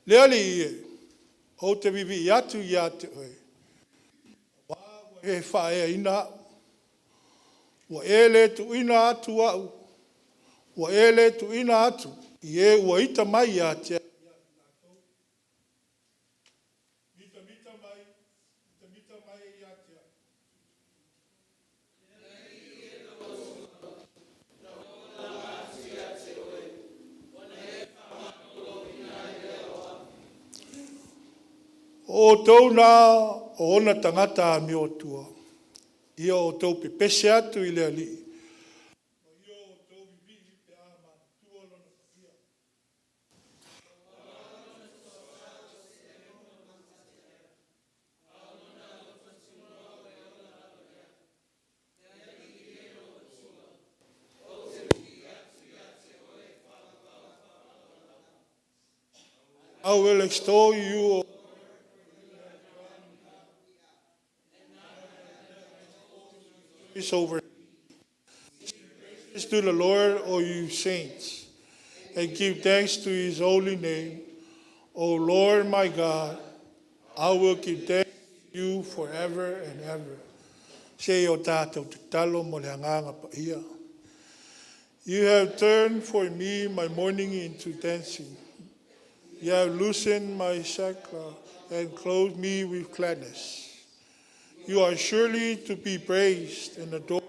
Le Alii e, ou te viivii atu ia te Oe, auā ua e faaeaina au. Ua e le tuuina atu au, ua e le tuuina atu i e ua ita mai ia te au. Mitamita mai, mitamita mai ia te au. O outou na o ona tagata amioatua, ia outou pepese atu i le Alii, ma ia outou vivii pe a manatua Lona paia. I will extol you, O over to the Lord, O you saints, and give thanks to his holy name. O Lord my God, I will give thanks to you forever and ever. Se i o tatou tatalo mo le Agaga Paia. You have turned for me my mourning into dancing. You have loosened my sackcloth and clothed me with gladness. You are surely to be praised and adored.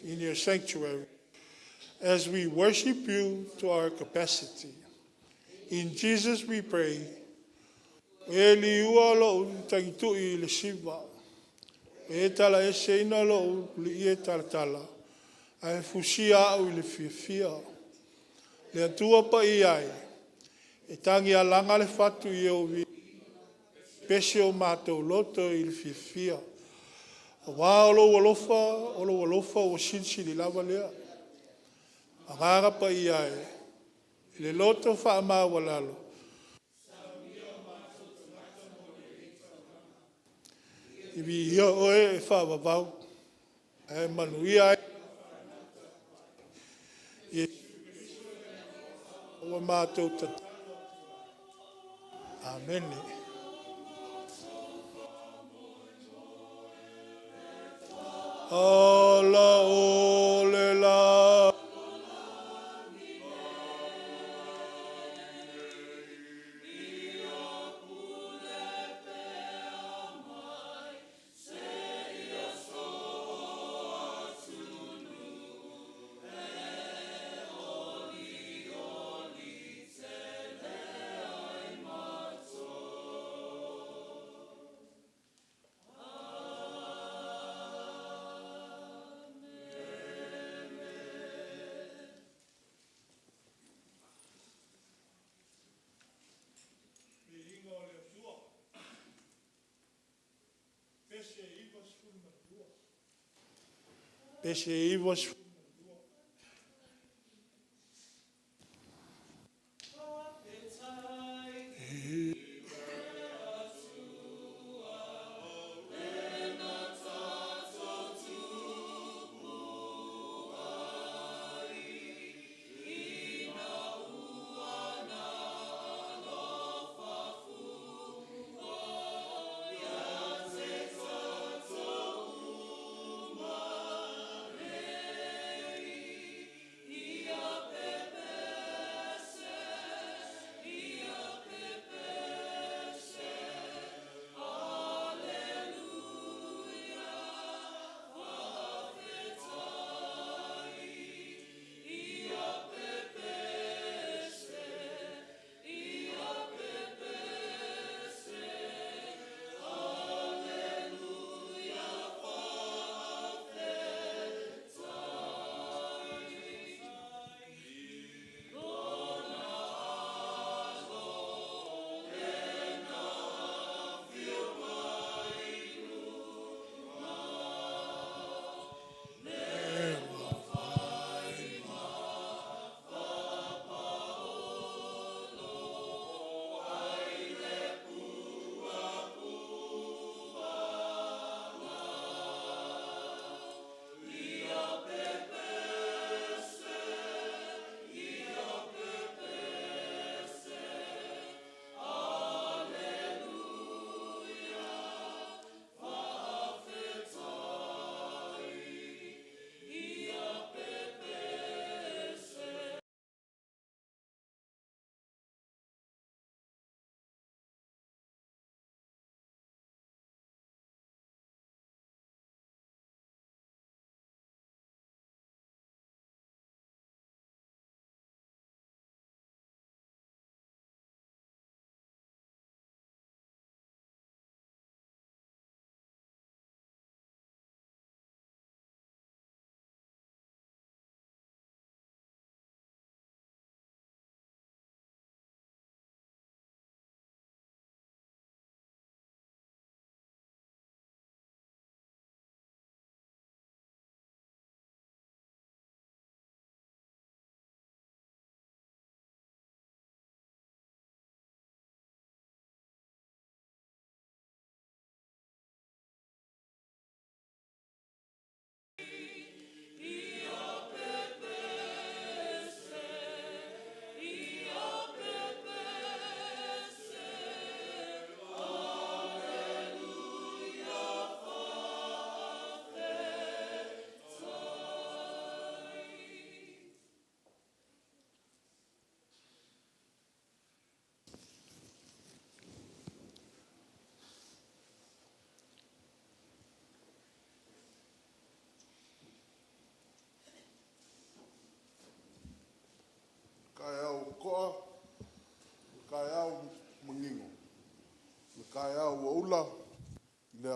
In your sanctuary as we worship you to our capacity. In Jesus we pray. E liua lou tagitui i le siva, e talaeseina lou ulii e talatala, ae fusia au i le fiafia. Le Atua Paia e, e tagialaga le fatu i ou pese o matou loto i le fiafia. Aua o lou alofa, o lou alofa ua silisili lava lea. Agaga Paia e, i le loto faamaualalo, e viia Oe e faavavau, ae manuia ai ua matou tatalo atu ai. Amene. Ala o le la. Viiga o le Atua. Pese 92. Pese 92.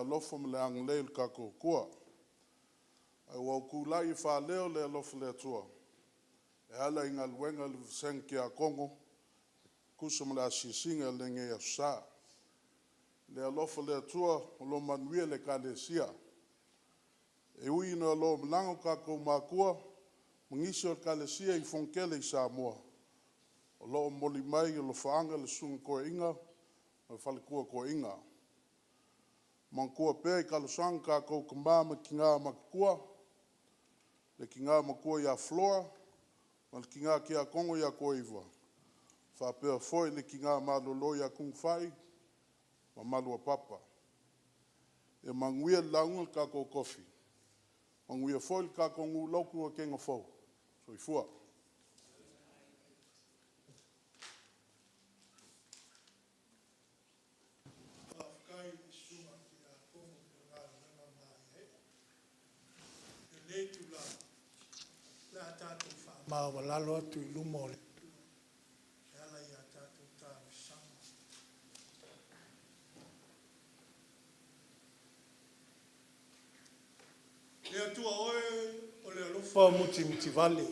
alofa ma le agalelei o le tatou Atua. Ae ua ou tulai e faaleo le alofa o le Atua e ala i galuega a le Vasega Tiakono e tusa ma le asiasiga i lenei Aso Sa. I le alofa o le Atua o lo o manuia le Ekalesia. E ui ina o lo o malaga o tatou matua ma nisi o Ekalesia i fono tele i Samoa, o lo o momoli mai alofaaga i le Susuga Toeaina ma le Faletua Toeaina. Manatua pea i talosaga tatou tama ma tina matutua, le tina matua ia Flora ma le tina tiakono ia Toiva, faapea foi le tina malolo ia Tunuufai ma Maluapapa. Ia manuia le lauga a le tatou tofi, manuia foi le tatou nuu lotu i Atena fou. Soifua. Faafetai i le susuga i le Tiakono mo le galuega maeaea. I lenei itula, o le a tatou faamaualalo atu i luma o le Atua e ala i a tatou talosaga. Le Atua oe o le alofa mutimutivale,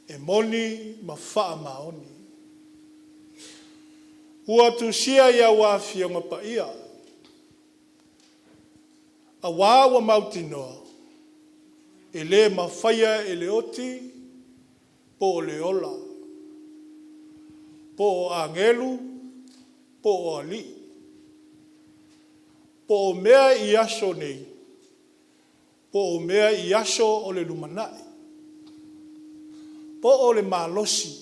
e moni ma faamaoni. Ua tusia i au Afioga Paia, aua ua mautinoa e le mafaia e le oti po o le ola, po o agelu po o alii, po o mea i aso nei, po o mea i aso o le lumanai, po o le malosi,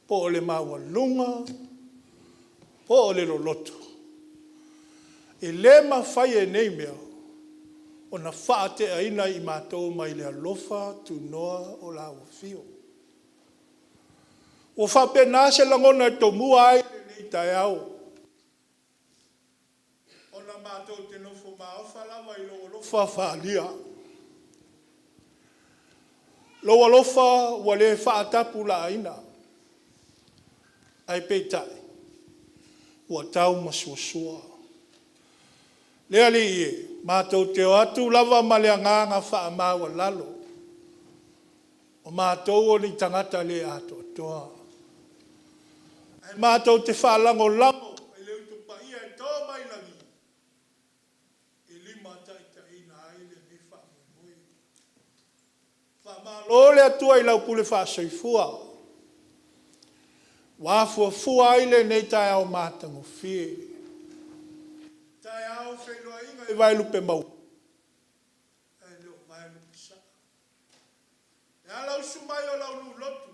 po o le maualuga, po o le loloto, e le mafai e nei mea ona faateaina i matou mai le alofa tunoa o lau Afio. Ua faapena se lagona e tomua ai lenei taeao, ona matou te nofo maofa lava i lou alofa faaalia. Lou alofa ua le faatapulaaina, ae peitai ua taumasoasoa. Le Alii e, matou te o atu lava ma le agaga faamaualalo, o matou o ni tagata le atoatoa, ae matou te faalagolago i le utu paia e to mai lagi e limataitaiina ai lenei faamoemoe. Faamalo le Atua i lau pule faasoifua ua afuafua ai lenei taeao matagofie, taeao o feiloaiga i vaelupe maua ae le o vaelupe sa'o. Le alausu mai o le ulu lotu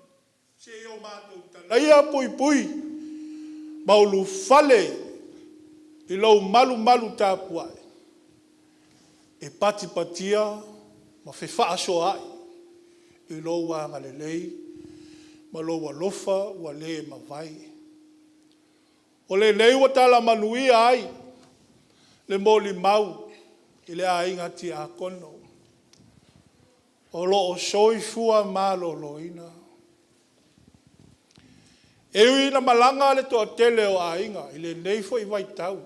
seia o matou talaia puipui ma ulufale i lou malumalu tapuai e patipatia ma fefaasoaai i lou agalelei ma lou alofa ua le mavae. O lenei ua tala manuia ai le molimau i le aiga Tiakono o lo o soifua maloloina. E ui ina malaga le toatele o aiga i lenei foi vaitau,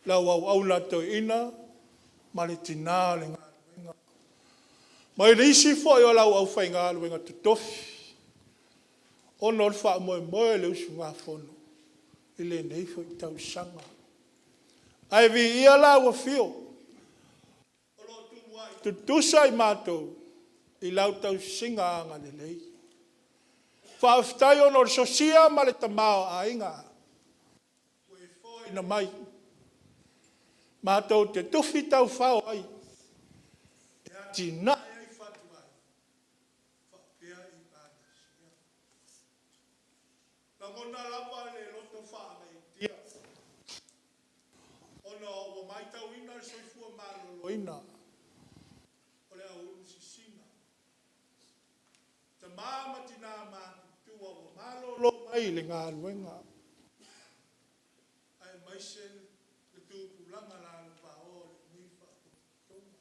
lau auauna toeaina ma le tina o le galuega, ma nisi foi o lau aufaigaluega totofi ona o le faamoemoe o le usugafono i lenei foi tausaga. Ae viia lau Afio o lo o tumuai tutusa i matou i lau tausiga agalelei. Faafetai ona o le sosia ma le tamaoaiga ua e foaiina mai matou te tufi taufao ai e atinae ai fatuaiga faapea Ekalesia. E lagona lava le loto faagaeetia ona ua matauina le soifua maloloina o le au ulu sisina, tama ma tina matutua ua malolo mai le galuega aemaise le tupulaga lalovaoa o lenei faapotopotoga.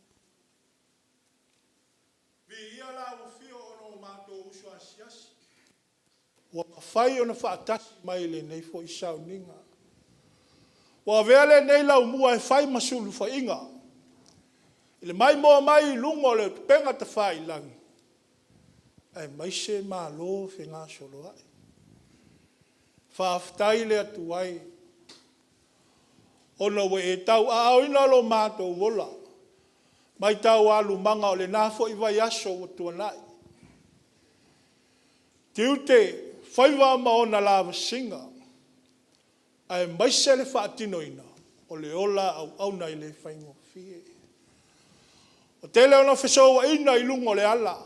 Viia lau Afio ona o matou uso asiasi ua mafai ona faatasi mai i lenei foi sauniga. Ua avea lenei laumua e fai ma sulufaiga i le maimoa mai i luga o le upega tafailagi aemaise malo fegasoloai. Faafetai le Atua e ona ua e tauaaoina lo matou ola mai taualumaga o lena foi vaiaso ua tuanai. Tiute, faiva ma ona lavasiga aemaise le faatinoina o le ola auauna e le faigofie. Ua tele ona fesouaina i luga o le ala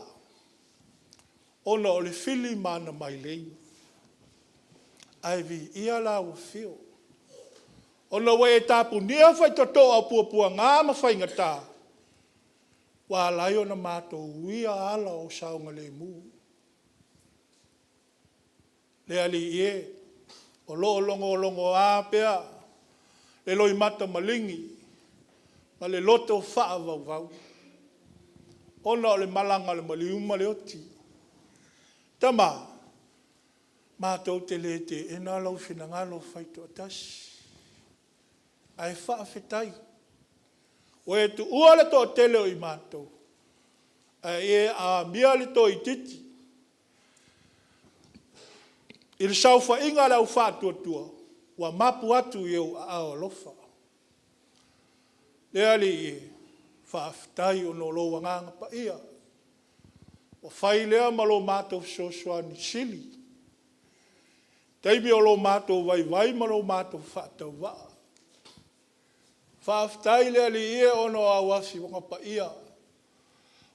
ona o le fili ma ana mailei, ae viia lau Afio ona ua e tapunia faitotoa o puapuaga ma faigata ua ala ai ona matou uia ala o saogalemu. Le Alii e, o lo o logologoa pea le loimata maligi ma le loto faavauvau ona o le malaga a le maliu ma le oti. Tama, matou te le teena lou finagalo faitoatasi, ae faafetai ua e tuua le toatele o i matou ae e amia le toaitiiti i le saofaiga a le au faatuatua ua mapu atu i ou aao alofa. Le Alii e, faafetai ona o lou Agaga Paia ua fai lea ma lo matou fesoasoani sili i taimi o lo matou vaivai ma lo matou faatauvaa. Faafetai le Alii e ona o au Afioga Paia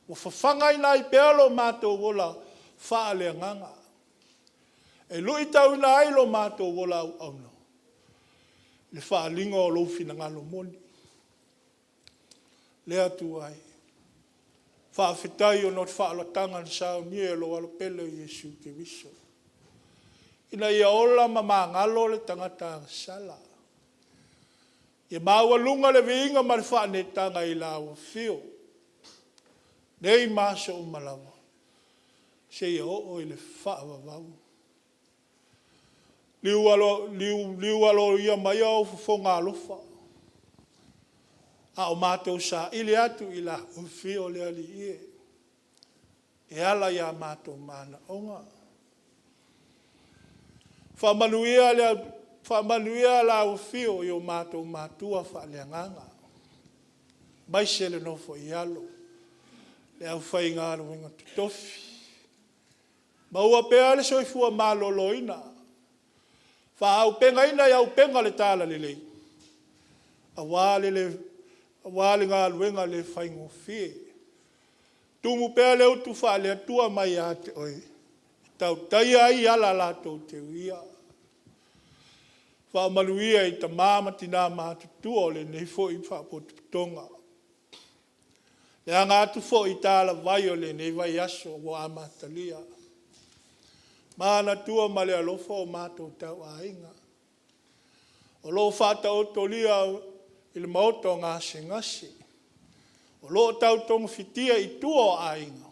ua fafagaina ai pea lo matou ola faaleagaga e luitauina ai lo matou ola auauna i le faaaliga o lou finagalo moni. Le Atua e, faafetai ona o le faaolataga na saunia e lou Alo pele o Iesu Keriso ina ia ola ma magalo le tagata agasala. Ia maualuga le viiga ma le faaneetaga i lau Afio nei ma aso uma lava seia oo i le faavavau. Liu aloaia maia ou fofoga alofa a o matou saili atu i lau Afio le Alii e, e ala i o matou manaoga. Faamanuia lau Afio i o matou matua faaleagaga aemaise le nofo i alo, le aufaigaluega totofi, maua pea le soifua maloloina, faaauupegaina i auupega o le talalelei aua le galuega le faigofie. Tumu pea le utu faale-Atua mai ia te oe e tautaia ai ala latou te uia. Faamanuia i tama ma tina matutua o lenei foi Faapotopotoga. E aga atu foi i talavai o lenei vaiaso ua amatalia, manatua ma le alofa o matou tauaiga o lo o faataotolia i le maota o gasegase, o lo o tau togafitia i tua o aiga.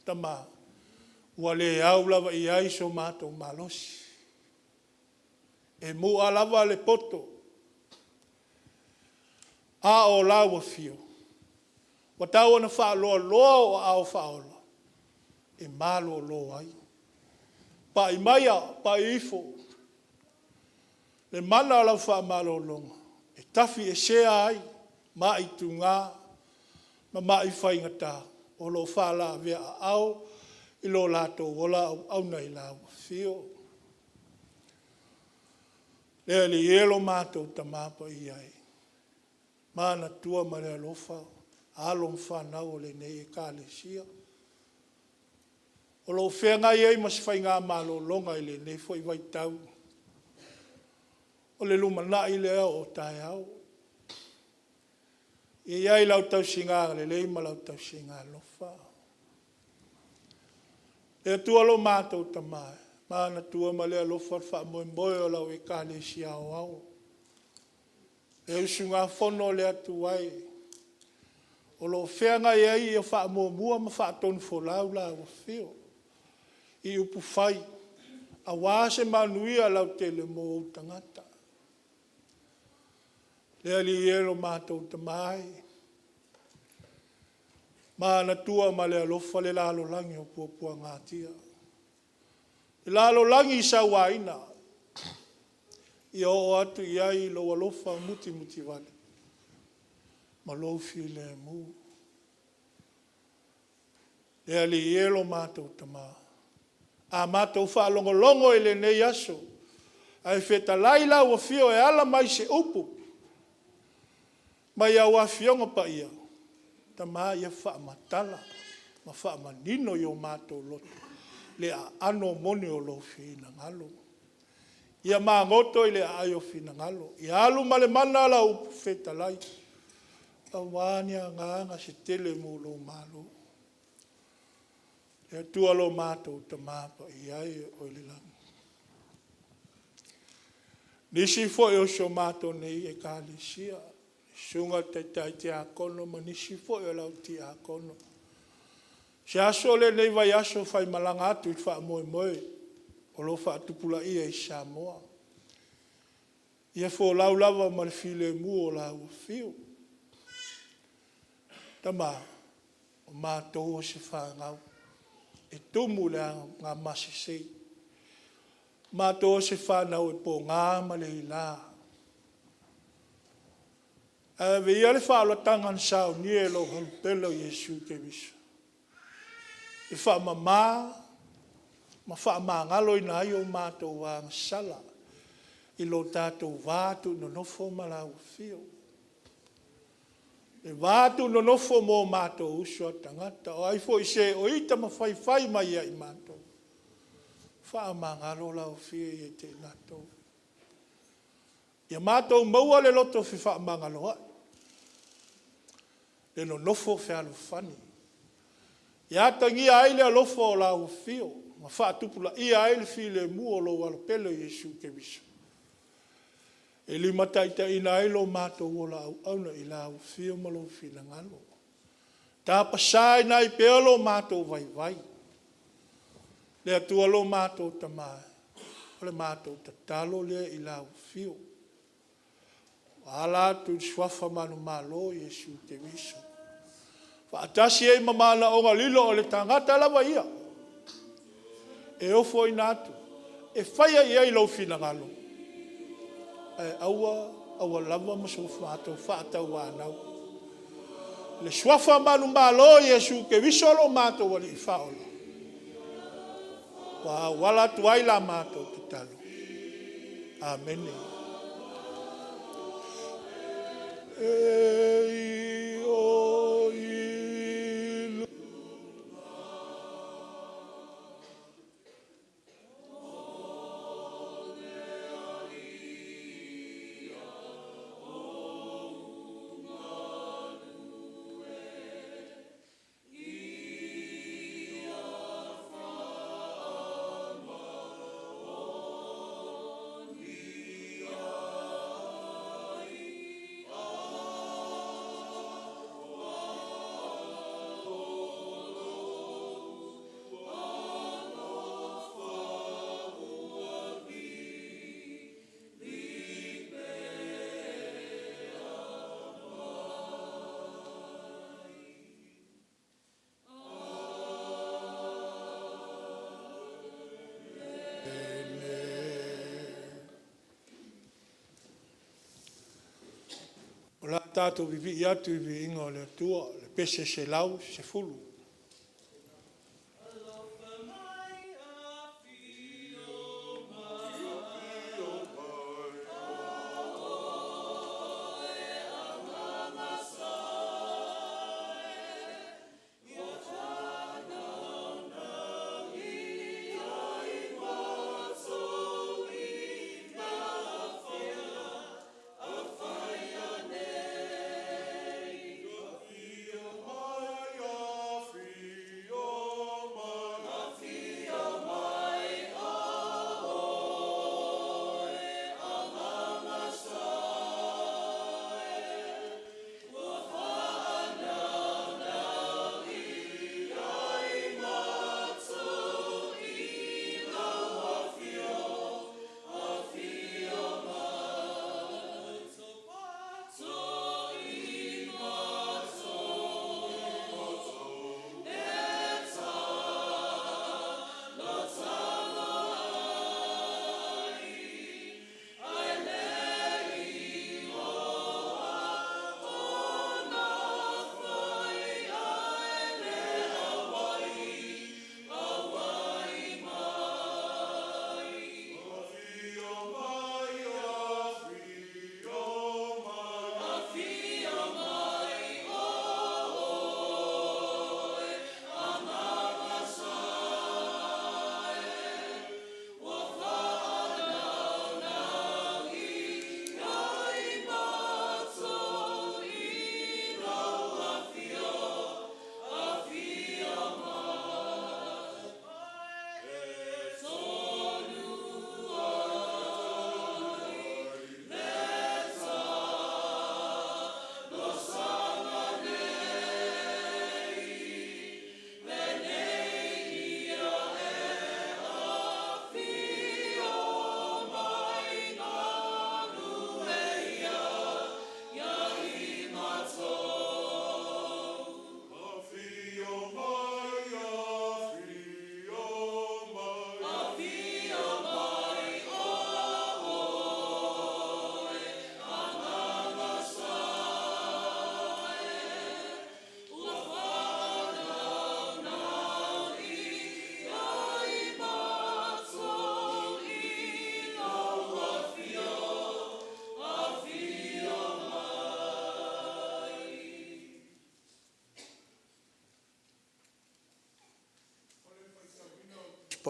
Tama, ua le au lava i ai so matou malosi, e mu'a lava le poto, a o lau Afio ua tau ona faaloaloa ou aao faaola e malolo ai. Pai maia, pai ifo le mana o lau faamalologa e tafiesea ai ma'i tuga ma ma'i faigata o lo o faalaavea aao i lo latou ola auauna i lau Afio. Le Alii e, lo matou Tama Paia e, manatua ma le alofa alo ma fanau a lenei Ekalesia o lo o feagai ai ma se faigamalologa i lenei foi vaitau, o le lumanai lea o taeao. Ia i ai lau tausiga lelei ma lau tausiga alofa. Le Atua lo matou Tama e, manatua ma le alofa le faamoemoe o lau Ekalesia Aoao, le usugafono a le Atua e, o lo o feagai ai faamuamua ma faatonufolau lau Afio i upufai aua se manuia lautele mo ou tagata. Le Alii e lo matou Tama e, manatua ma le alofa le lalolagi o puapuagatia, le lalolagi sauaina, ia oo atu i ai lou alofa mutimutivale ma lou filemu. Le Alii e lo matou Tama, a matou faalogologo i lenei aso ae fetalai lau Afio e ala mai i se upu mai au Afioga Paia, Tama ia faamatala ma faamanino i o matou loto le aano moni o lou finagalo. Ia magoto i le aai o finagalo, ia alu ma le mana lau upu fetalai aua ni agaga se tele mo lou malo. Le Atua lo matou Tama Paia e o oe i le lagi. O nisi foi o si o matou nei Ekalesia, Susuga i le Taitai Tiakono ma nisi foi o le au Tiakono. O se aso lenei vaiaso faimalaga atu i le faamoemoe o lo o faatupulaia i Samoa. Ia folau lava ma le filemu o lau Afio. Tama, o matou o se fanau e tumu i le agamasese. O matou o se fanau e pogā ma le ila. Ae ave ia le faaolataga na saunia e lou Auupega o Iesu Keriso e faamama ma faamagaloina ai o matou agasala i lo tatou va tuunonofo ma lau Afio. Le va tuunonofo ma o matou uso a tagata. O ai foi se o ita ma faifai mai ia i matou, faamagalo lau Afio ia te i matou. Ia matou maua le loto fefaamagaloai, le nonofo fealofani. Ia atagia ai le alofa o lau Afio ma faatupulaia ai le filemu o lou alo pele o Iesu Keriso e limataitaiina ai lo matou ola auauna i lau Afio ma lou finagalo. Tapasaina ai pea lo matou vaivai. Le Atua lo matou Tama e, o le matou tatalo lea i lau Afio ua ala atu i le Suafa manumalo o Iesu Keriso, faatasi ai ma manaoga lilo o le tagata lava ia e ofoina atu e faia i ai lou finagalo, ae aua aua lava so matou faatauanau. Le Suafa manumalo o Iesu Keriso lo matou Alii Faaola ua auala atu ai la matou tatalo. Amene. E i O le a tatou vivii atu i le viiga o le Atua, le pese 110.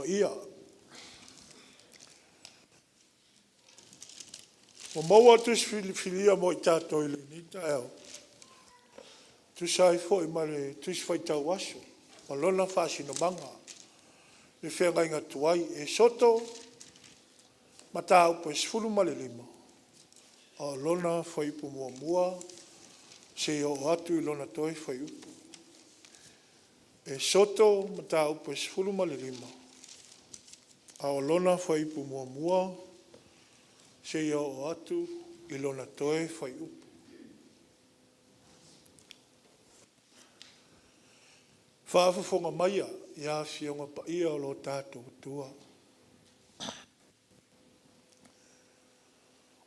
Paia. Ua maua tusi filifilia mo i tatou i lenei taeao, e tusa ai foi ma le Tusi Faitau Aso ma lona faasinomaga, le feagaiga tuai. Esoto mataupu e 15 a o lona fuaiupu 1 seia oo atu i lona toe fuaiupu. Esoto mataupu e 15 a o lona fuaiupu 1 seia oo atu i lona toe fuaiupu. Faafofoga maia ia Afioga Paia o lo tatou Atua,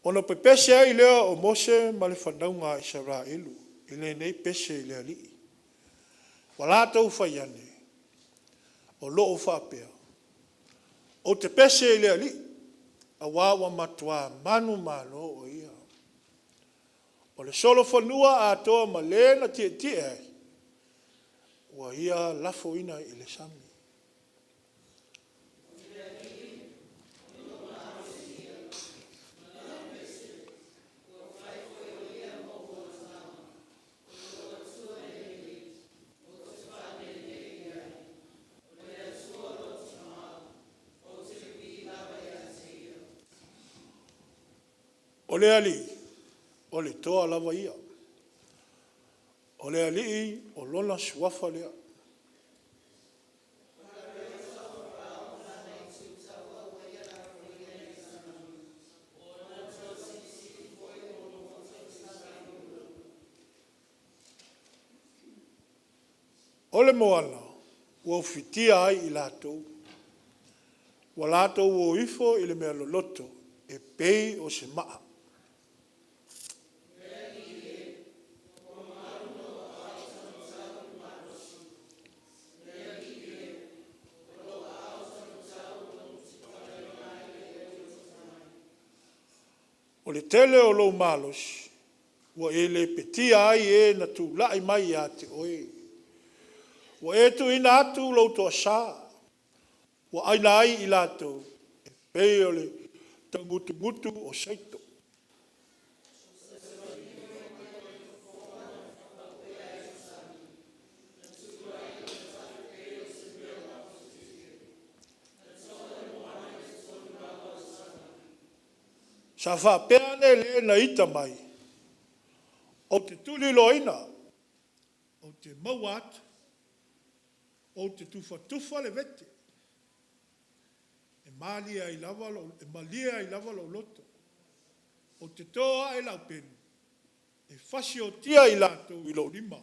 ona pepese ai lea o Mose ma le fanauga a Isaraelu i lenei pese i le Alii. Ua latou fai ane, o lo o faapea, ou te pese i le Alii aua ua matua manumalo o Ia. O le solofanua atoa ma le na tietie ai, ua ia lafoina i le sami. O le Alii, o le toa lava ia. O le Alii, o Lona Suafa lea. O le moana ua ufitia ai i latou, ua latou o ifo i le mea loloto e pei o se maa. O le tele o lou malosi ua e lepetia ai e na tulai mai ia te oe. Ua e tuuina atu lou toasa ua aina ai i latou e pei o le taugutugutu o seito. Sa faapea ane le na ita mai, ou te tuliloaina, ou te maua atu, ou te tufatufa le vete e malie ai lava lou loto. Ou te to ae lau pelu e fasiotia i latou i lou lima.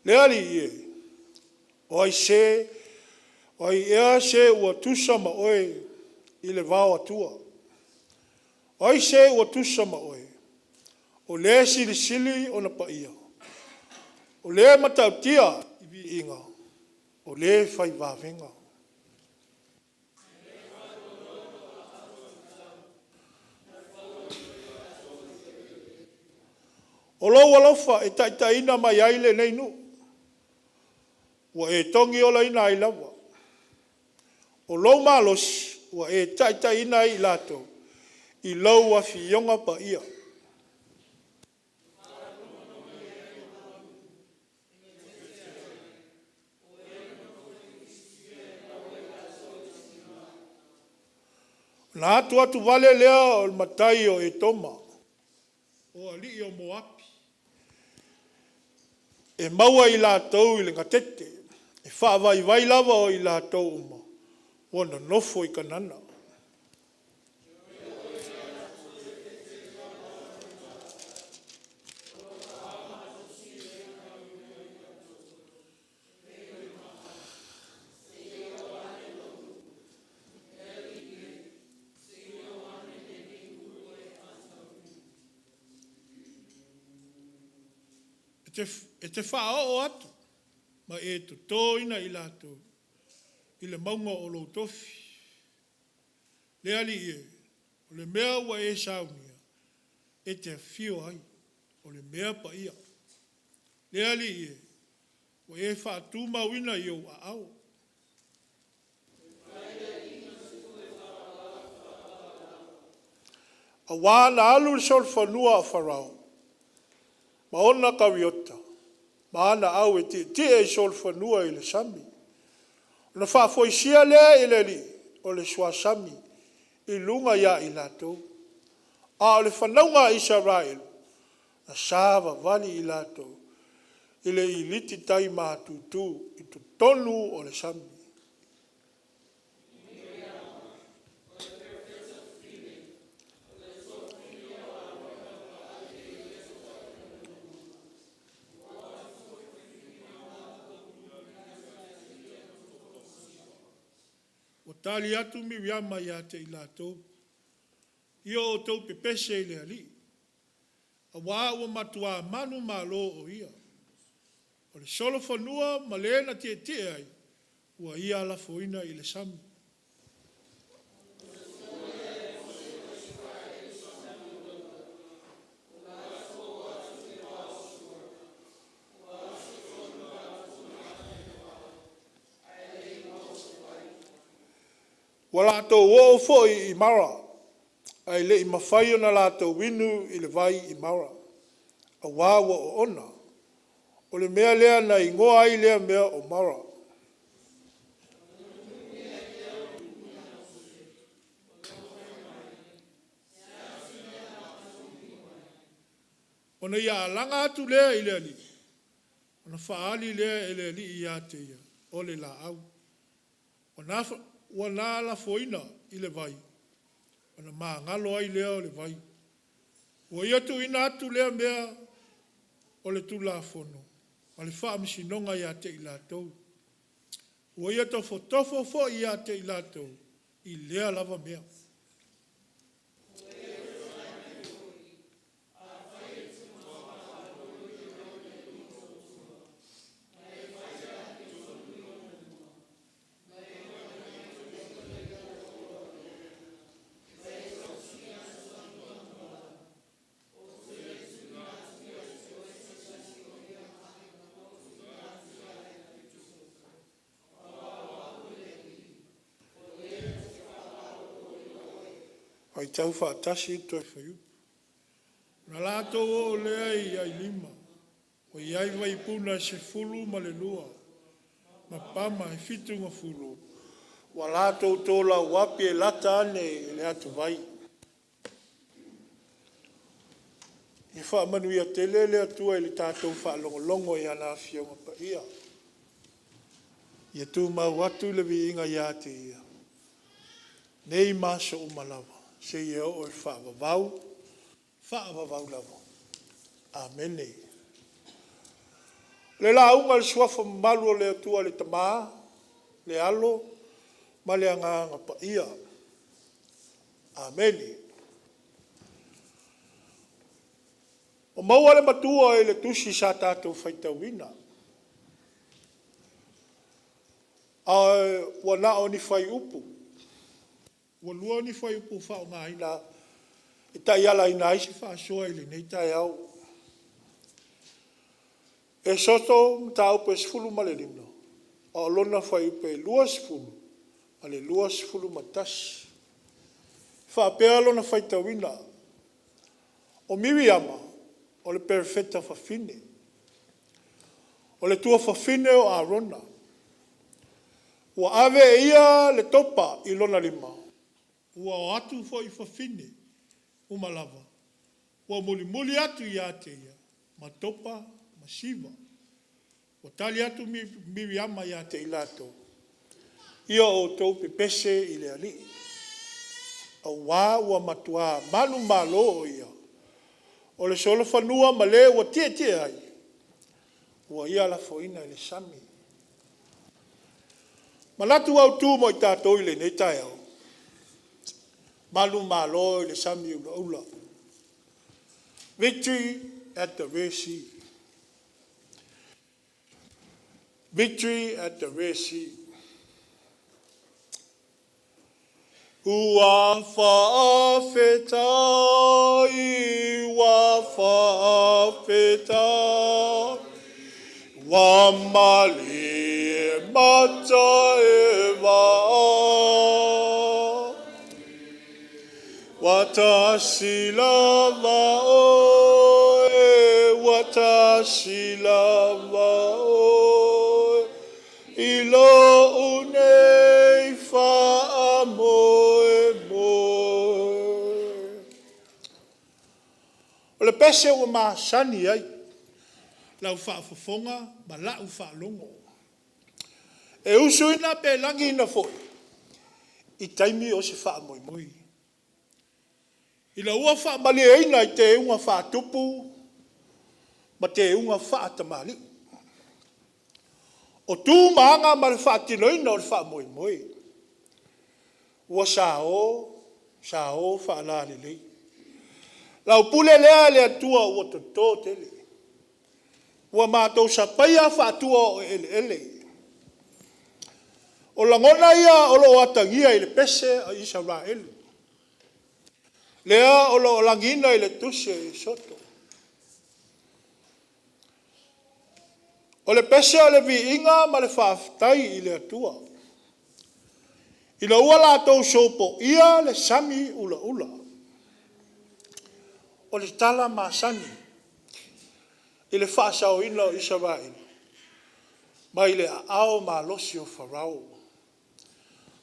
Le Alii e, o ai se, o ai ea se ua tusa ma oe i le vao Atua? O ai se ua tusa ma oe, o le e silisili ona paia, o le matautia i viiga, o le fai vavega? O lou alofa e taitaiina mai ai lenei nuu, ua e togiolaina ai lava. O lou malosi ua e taitaiina ai i latou i lau Afioga Paia. Ona atuatu vale lea o le matai o Etoma, o alii o Moapi, e maua i latou i le gatete, e faavaivai lava o i latou uma ua nonofo i Kanana. E te faaoo atu ma e totoina i latou i le mauga o lou tofi, Le Alii e, o le mea ua e saunia, e te afio ai, o le mea paia. Le Alii e, ua e faatumauina i ou aao. Auā na alu le solofanua a Farao ma ona kariota ma ana au e tietie i solofanua i le sami, ona faafoisia lea e le Alii o le suasami i luga ia i latou, a o le fanauga a Isaraelu, na savavali i latou i le iliti tai matutu i totonu o le sami. Ua tali atu Miriama ia te i latou, “Ia outou pepese i le Alii, auā ua matua manumalo o Ia. O le solofanua ma le na tietie ai, ua Ia lafoina i le sami.” Ua latou oo foi i Mara, ae le i mafai ona latou inu i le vai i Mara, aua ua oona. O le mea lea na igoa ai lea mea o Mara. Ona ia alaga atu lea i le Alii, ona faaali lea e le Alii ia te ia, o le laau. Ua na lafoina i le vai, ona magalo ai lea o le vai. Ua ia tuuina atu lea mea o le tulafono ma le faamasinoga ia te i latou. Ua ia tofotofo foi ia te i latou i lea lava mea. Faitau faatasi le toe fuaiupu. Ona latou oo lea i Ailima ua i ai vaipuna e 12 ma pama e 70 ua latou tolauapi e lata ane i le atuvai. Ia faamanuia tele le Atua i le tatou faalogologo i ana Afioga Paia. Ia tumau atu le viiga ia te Ia, nei ma aso uma lava seia oo i le faavavau, faavavau lava. Amene. O le lauga i le Suafa mamalu o le Atua le Tama, le Alo ma le Agaga Paia. Amene. Ua maua le matua i le tusi sa tatou faitauina, ae ua na o ni fuaiupu, ua lua ni fuaiupu ua faaaogaina e taialaina ai se faasoa i lenei taeao. Esoto mataupu e 15, a o lona fuaiupu e 20 ma le 21. E faapea lona faitauina; O Miriama, o le perofeta fafine, o le tuafafine o Arona. Ua ave e ia le topa i lona lima, ua o atu foi fafine uma lava, ua mulimuli atu ia te ia ma topa ma siva. Ua tali atu Miriama ia te i latou, “Ia outou pepese i le Alii, aua ua matua manumalo o Ia. O le solofanua ma le ua tietie ai, ua Ia lafoina i le sami.” Manatu autu mo i tatou i lenei taeao, manumalo i le sami ulaula. Victory at the Red Sea. Victory at the Red Sea. Ua faafetai, ua faafetai, ua malie mata e vaa. Ua tasi lava oe, ua tasi lava oe, i lou nei faamoemoe. O le pese ua masani ai lau faafofoga ma lau faalogo, e usuina pe lagiina foi i taimi o se faamoemoe. Ina ua faamalieina i teuga faatupu ma teuga faatamalii. O tu ma aga ma le faatinoina o le faamoemoe, ua sao, sao faalalelei. Lau pule lea le Atua ua toto tele, ua matou sapaia faatuaoeleele. O lagona ia o lo o atagia i le pese a Isaraelu, lea o lo o lagiina i le tusi a Iesoto. O le pese o le viiga ma le faafetai i le Atua, ina ua latou sopoia le sami ulaula. O le tala masani i le faasaoina o Isaraelu mai le aao malosi o Farao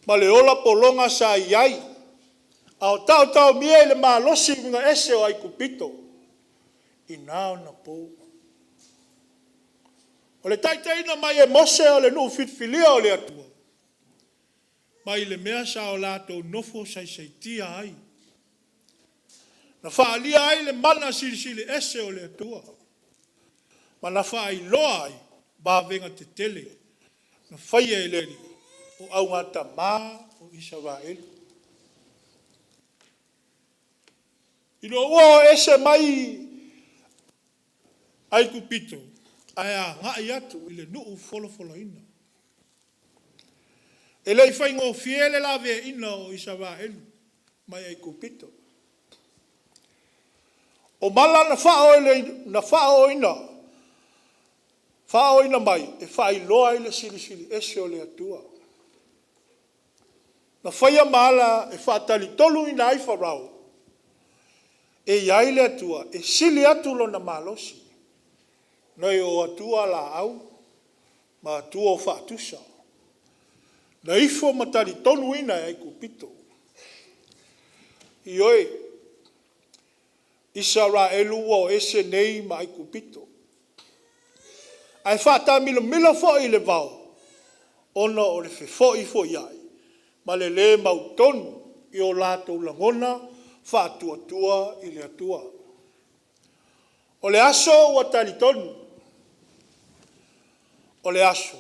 ma le ola pologa sa i ai a o taotaomia i le malosi uiga ese o Aikupito i na ona po. O le taitaiina mai e Mose o le nuu filifilia o le Atua mai le mea sa o latou nofo saisaitia ai, na faaalia ai le mana silisili ese o le Atua ma na faailoa ai vavega tetele na faia e le Alii o augatama o Isaraelu. Ina ua o ese mai Aikupito ae agai atu i le nuu folafolaina. E le i faigofie le laveaiina o Isaraelu mai Aikupito. O mala na faaooina mai e faailoa ai le Silisili Ese o le Atua. Na faia ma ala e faatalitonuina ai Farao, e i ai le Atua e sili atu lona malosi nai o atua laau ma atua faatusa na ifo ma talitonuina e Aikupito. Ioe, Isaraelu ua o ese nei ma Aikupito, ae faataamilomilo foi i le vao ona o le fefoifoiai ma le le mautonu i o latou lagona faatuatua i le Atua. O le aso ua talitonu, o le aso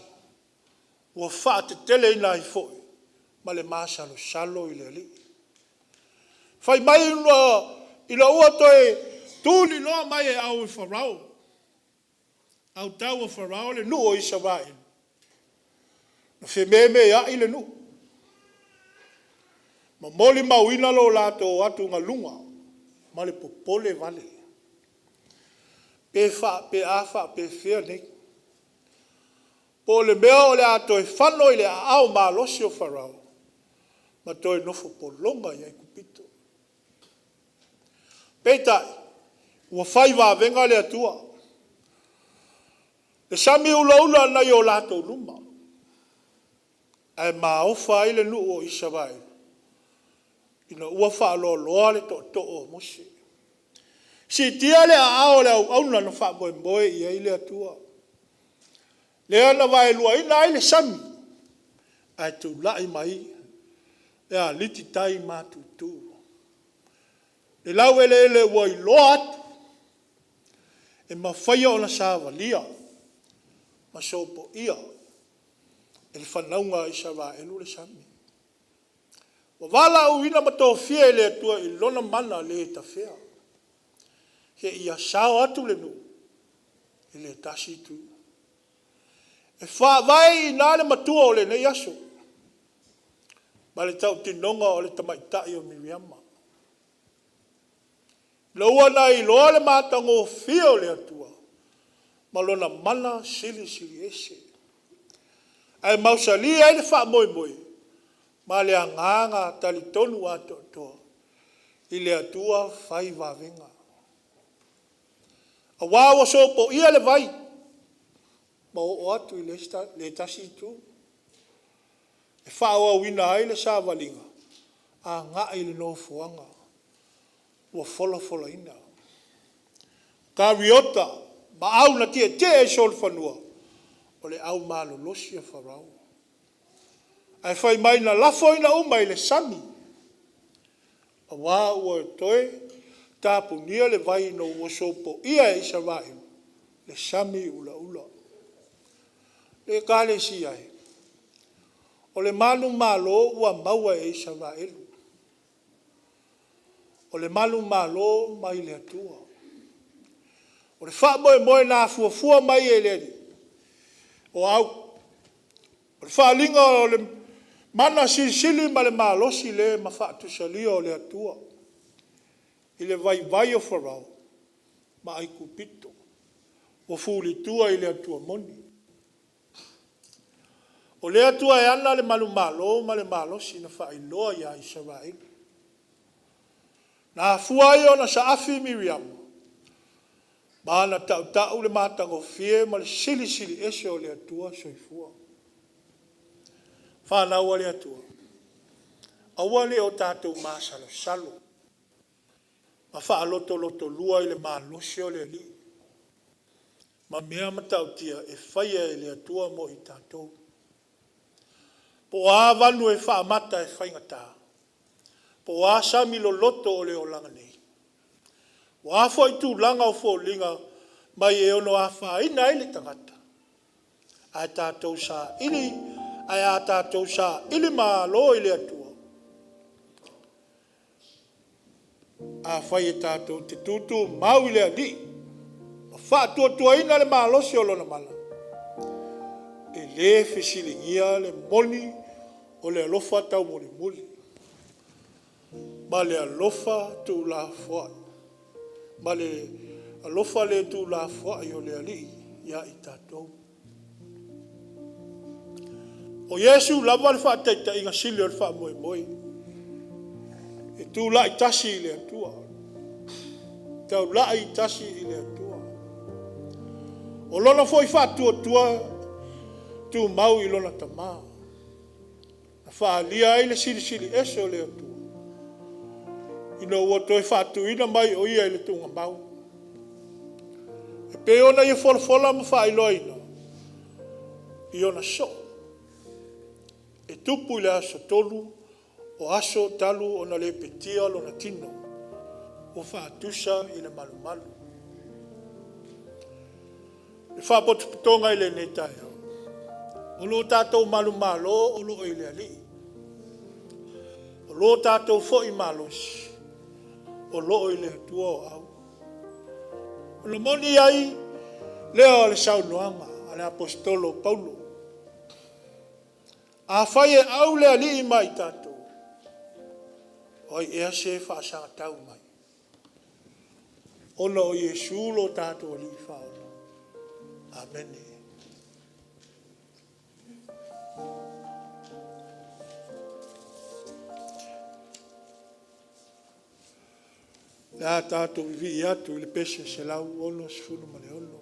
ua faateteleina ai foi ma le masalosalo i le Alii. Fai mai ina ua toe tuliloa mai e au o Farao, autao o Farao le nuu o Isaraelu, na fememeai le nuu ma molimauina lo latou atugaluga ma le popolevale. Pe a faapefea nei? Po o le mea o le a toe fano i aao malosi o Farao ma toe nofo pologa i Aikupito. Peitai, ua fai vavega le Atua, le sami ulaula nai o latou luma, ae maofa ai le nuu o Isaraelu ina ua faaloaloa le tootoo o Mose. Siitia le aao o le auauna na faamoemoe i ai le Atua, lea na vaeluaina ai le sami ae tulai mai le alititai matutu. I laueleele ua iloa atu e mafaia ona savalia ma sopoia e le fanauga a Isaraelu le sami. Ua valaauina ma tofia e le Atua i lona mana le tafea seia sao atu le nuu i le tasi itu. E faavae i ina le matua o lenei aso. ma le tautinoga o le tamaitai o Miriama. Ina ua na iloa le matagofie o le Atua ma lona mana silisili ese, ae mausali ai le faamoemoe ma le agaga talitonu atoatoa i le Atua fai vavega. Aua ua sopoia le vai ma oo atu i le tasi itu e faaauauina ai le savaliga agai i le nofoaga ua folafolaina. Kariota ma au na tietie i solofanua, o le au malolosi a Farao. Ae fai mai na lafoina uma i le sami, aua ua toe tapunia le vai ina ua sopoia e Isaraelu le sami ulaula. Le Ekalesia e, o le manumalo ua maua e Isaraelu, o le manumalo mai le Atua. O le faamoemoe na afuafua mai e le Alii, o au? O le faaaliga o le mana silisili ma le malosi le mafaatusalia o le Atua i le vaivai o Farao ma Aikupito ua fulitua i le Atua moni. O le Atua e ana le manumalo ma le malosi na faailoa ia Isaraelu. Na afua ai ona saafi Miriama ma na tautau le matagofie ma le silisili ese o le Atua Soifua. Fanau a le Atua, aua ne i o tatou masalosalo ma faalotolotolua i le malosi o le Alii ma mea matautia e faia e le Atua mo i tatou. Po o a vanu e faamata e faigata, po o a sami loloto o le olaga nei, o a foi tulaga o foliga mai e ono afaina ai le tagata, ae a tatou sailimalo i le Atua, afai e tatou te tutumau i le Alii ma faatuatuaina le malosi o Lona Mana, e le fesiligia le moni o le alofa taumolimoli ma le alofa tuulafoai ma le alofa le tuulafoai o le Alii ia i tatou. O Iesu lava le faataitaiga sili o le faamoemoe, e tulai tasi i le Atua, taulai tasi i le Atua. O lona foi faatuatua tumau i lona Tama, na faaalia ai le Silisili Ese o le Atua ina ua toe faatuina mai o Ia i le tuugamau. E pei ona ia folafola ma faailoaina i ona soo e tupu i le aso 3 o aso talu ona lepetia lona tino ua faatusa i le malumalu. Le faapotopotoga i lenei taeao, o lo tatou manumalo o lo o i le Alii. O lo tatou foi malosi o lo o i le Atua o Au. Ona moni ai lea o le saunoaga a le Aposetolo o Paulo, afai e au le Alii ma i tatou, o ai ea se faasagatau mai? Ona o Iesu lo tatou Alii Faaola. Amene. O le a tatou vivii atu i le pese 166.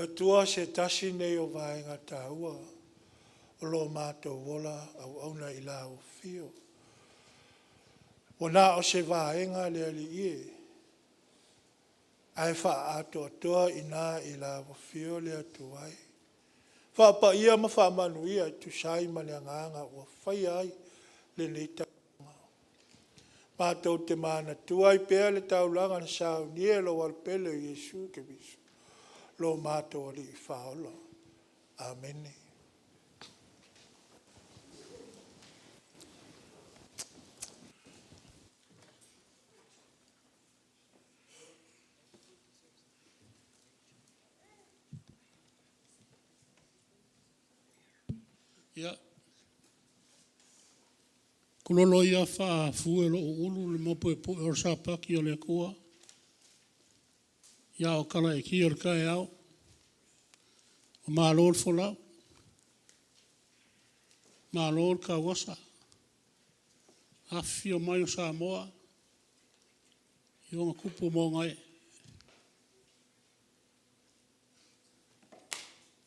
Le Atua se tasi nei o vaega taua o lo matou ola auauna i lau afio. Ua na o se vaega le Alii e, ae faaatoatoa i ina i lau afio le Atua e. Faapaia ma faamanuia e tusa ai ma le agaga ua faia ai lenei taulaga. Matou te manatua ai pea le taulaga na saunia e lou alo pele o Iesu Keriso lo matou Alii Faaola. Amene. Ia, tulono ia faa-fu e lou ulu le mapuepue o le sapati o le Atua, ia o tala e o le taeao. Ua malo le folau, malo le tauasa, afifio mai o Samoa i ona tupu ma ona ee.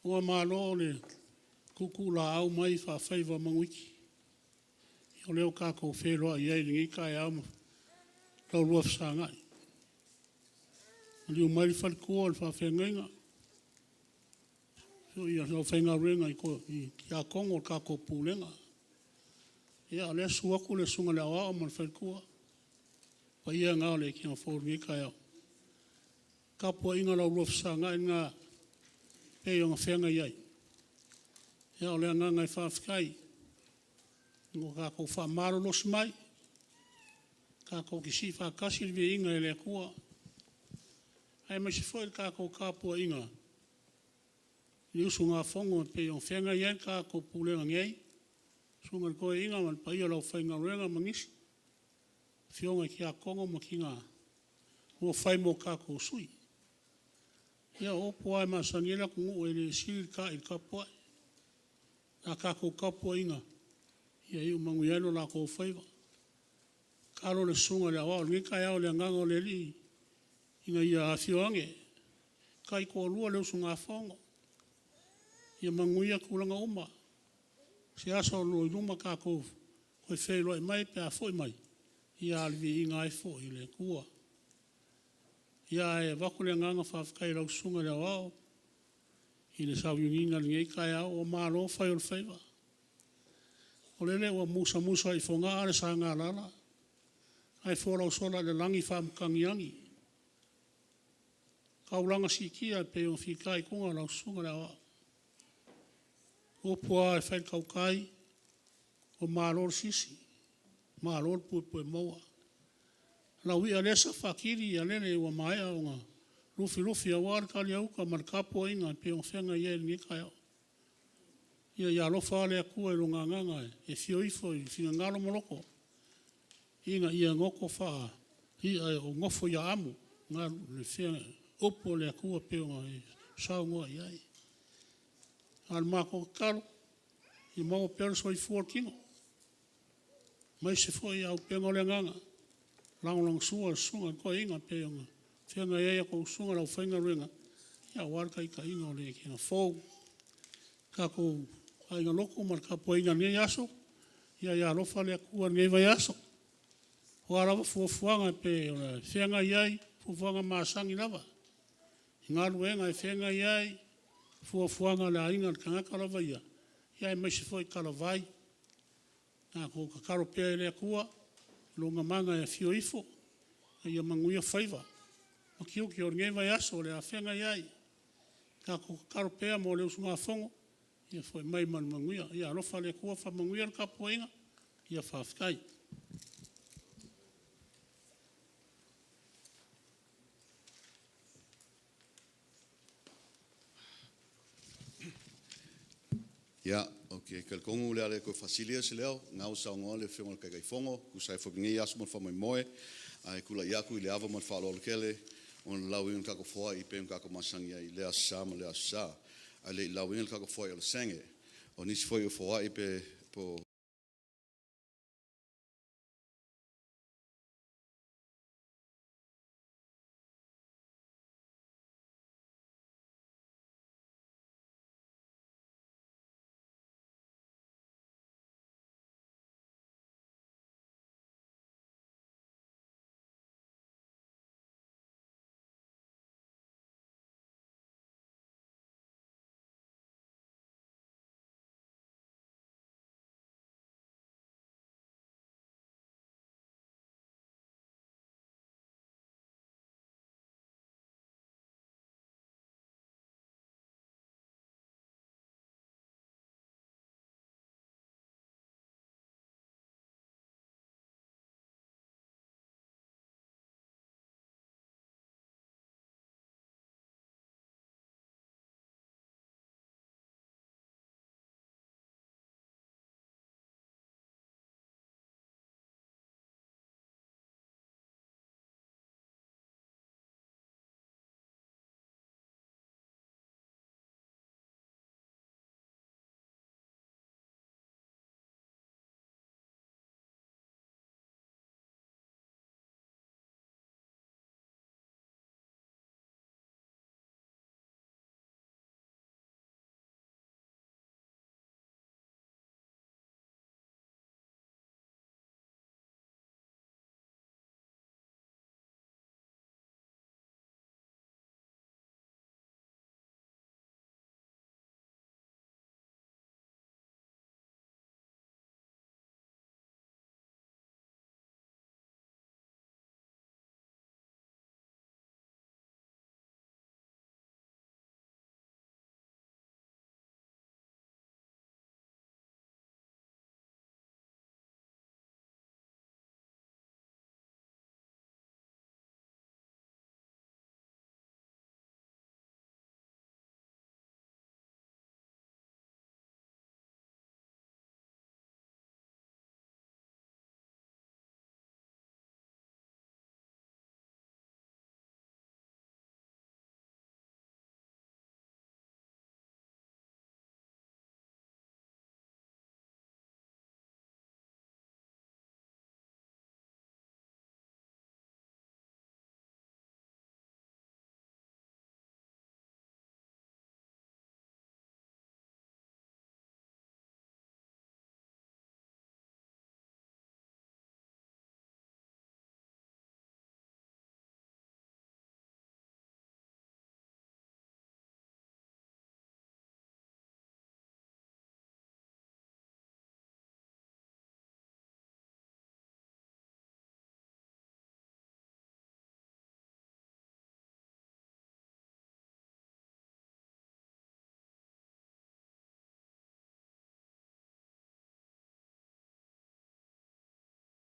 Ua malo le tuutuulaau mai faafaiva o manuiti, o lea ua tatou feiloai ai i lenei taeao ma la oulua fesagai. Maliu mai le faletua o le faafeagaiga, le aufaigaluega i tiakono o le tatou pulega. Ia o lea e susu atu le susuga i le aoao ma le faletua, o paia na o le fou i lenei taeao. Le tapuaiga a la oulua fesagai lena e pei ona feagai ai. Ia o le agaga e faafetai ua tatou faamalolosi mai, tatou te sii faatasi le viiga i le Atua, aemaise foi le tatou tapuaiga i usugafono e pei ona feagai ai le tatou pulega nei, le susuga i le toeaina ma le paia o le aufaigaluega ma nisi, afioga i tiakono ma tina ua fai mo tatou sui. Ia o upu lava e masani ai le atunuu, e le sili le ta'i i le tapuai. A tatou tapuaiga, ia iu manuia ai lo latou faiva. Tatalo le susuga i le aoao i lenei taeao i le agaga o le Alii ina ia afio ane, taitoalua le usugafono, ia manuia tulaga uma. Se aso o i luma tatou toe feiloai mai pe a foi mai, ia a o le viiga lava e foi i le Atua. Ia, ae avatu le agaga faafetai i lau Susuga i le Aoao i le sauniuniga i lenei taeao, ua malo fai o le faiva. O lele ua musamusa i Fogaa le sagalala ae folausola i le lagi faamapagiagi taulaga siitia e pei ona fitaituga lau Susuga i le Aoao. O upu lava e fai i le tautai, ua malo le sisi, malo le puepuemaua. O lau ia lea safaatili a lele ua maea ona lufilufi aua le taliauta ma le tapuaiga e pei ona feagai ai i lenei taeao. Ia alofa le Atua i lona agaga e afio ifo i finagalo ma loto ina ia goto faa-i'a o nofo i aano upu a le Atua e pei ona e saunoa i ai. A o le matou tatalo, ia maua pea le soifua o le tino, aemaise foi auupega o le agaga, lagolagosua i le susuga i le toeaina e pei ona feagai ai a outou susuga i le aufaigaluega aua le taitaiga o le ekena fou. Le tatou aiga lotu ma le tapuaiga i lenei aso, ia alofa le Atua i lenei vaiaso. O a lava fuafuaga e pei ona feagai ai, fuafuaga masani lava i galuega e feagai ai, fuafuaga a le aiga, le tagata lava ia, aemaise foi talavai. Tatou tatalo pea i le Atua Lona mana e afio ifo ina ia manuia faiva ma tiute o lenei vaiaso o le a feagai ai. Tatou tatalo pea mo le usugafono, ia foi mai ma le manuia. Ia alofa le Atua faamanuia le tapuaiga. Faafetai. Ia, ou te talitonu o le a le toe faasilia se leo, o lena ua saunoa le Afioga i le Taitaifono e tusa ai foi ma lenei aso ma le faamoemoe. Ae tulai atu i le ava ma le faaaloalo tele mo le lauina o le tatou foai e pei ona tatou masani ai i lea Aso Sa ma lea Aso Sa. Ae le i lauina le tatou foai o le senge, o nisi foi o foai pe po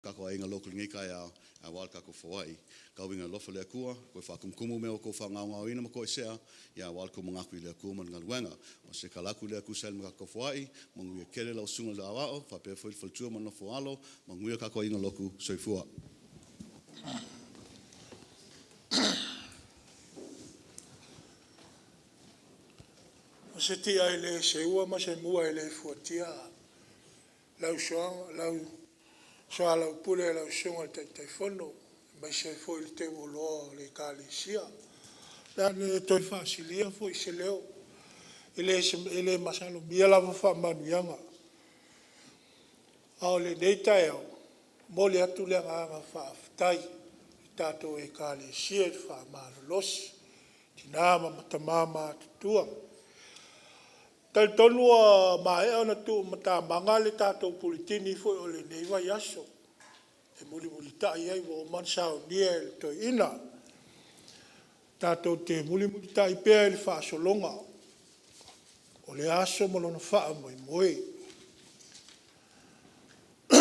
Kako aiga loku i lenei taeao, auā le tatou foai. Tau ina alofa le Atua, toe faatumutumu mea ua outou faagaogaoina ma toesea, ia auā le tou manatu i le Atua ma le galuega. O se tala atu lea e tusa ai ma tatou foai, manuia tele lau Susuga i le Aoao, faapea foi le faletua ma le nofo a alo, manuia le tatou aiga lotu. Soifua. O se tia e le seua ma se mua e le fuatia lau soalaupule lau Susuga i le Taitaifono aemaise ai foi le teuoloa o le Ekalesia. O le a le toe faasilia foi se leo, e le masalomia lava faamanuiaga. A o lenei taeao, e momoli atu le agaga faafetai i le tatou Ekalesia i le faamalolosi, tina ma tama matutua. E talitonu ua maea ona tuumatamaga le tatou puletini foi o lenei vaiaso e mulimulitai ai ua uma ona saunia e le toeaina. Tatou te mulimulitai pea i le faasologa o lea aso ma lona faamoemoe. E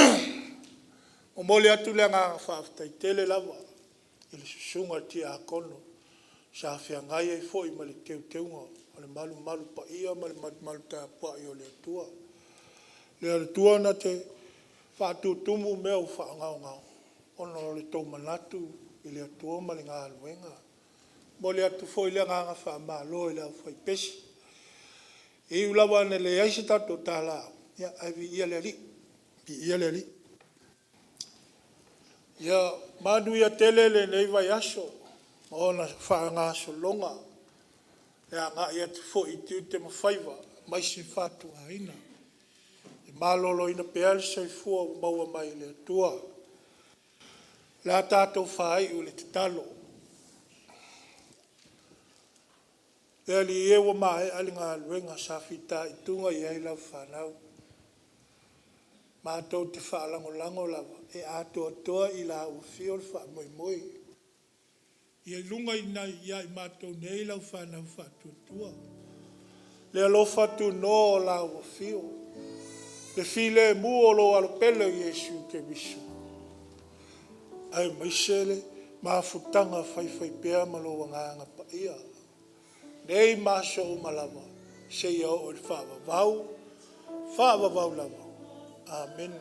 momoli atu le agaga faafetai tele lava i le Susuga i le Tiakono sa feagai ai foi ma le teuteuga o le malumalu paia ma le malumalu tapuai o le Atua. O le Atua na te faatutumu mea ua faagaogao ona o le tou manatu i le Atua ma le galuega. E momoli atu foi le agaga faamalo i le aufaipesi. E ui lava ina leai se tatou talaaga, ae viia le Alii, viia le Alii. Ia manuia tele lenei vaiaso ma ona faagasologa e agai atu foi i tiute ma faiva aemaise fatuaina. E maloloina pea le soifua ua maua mai le Atua. O le a tatou faaiu i le tatalo. Le Alii e, ua maea le galuega sa fitaituga i ai lau fanau. Matou te faalagolago lava e atoatoa i la Afio le faamoemoe. Ia i luga ia i matou nei lau fanau faatuatua, le alofa tunoa o lau Afio, le filemu o lou alo pele o Iesu Keriso aemaise le mafutaga faifaipea ma lou Agaga Paia, nei ma aso uma lava seia oo i le faavavau, faavavau lava. Amene.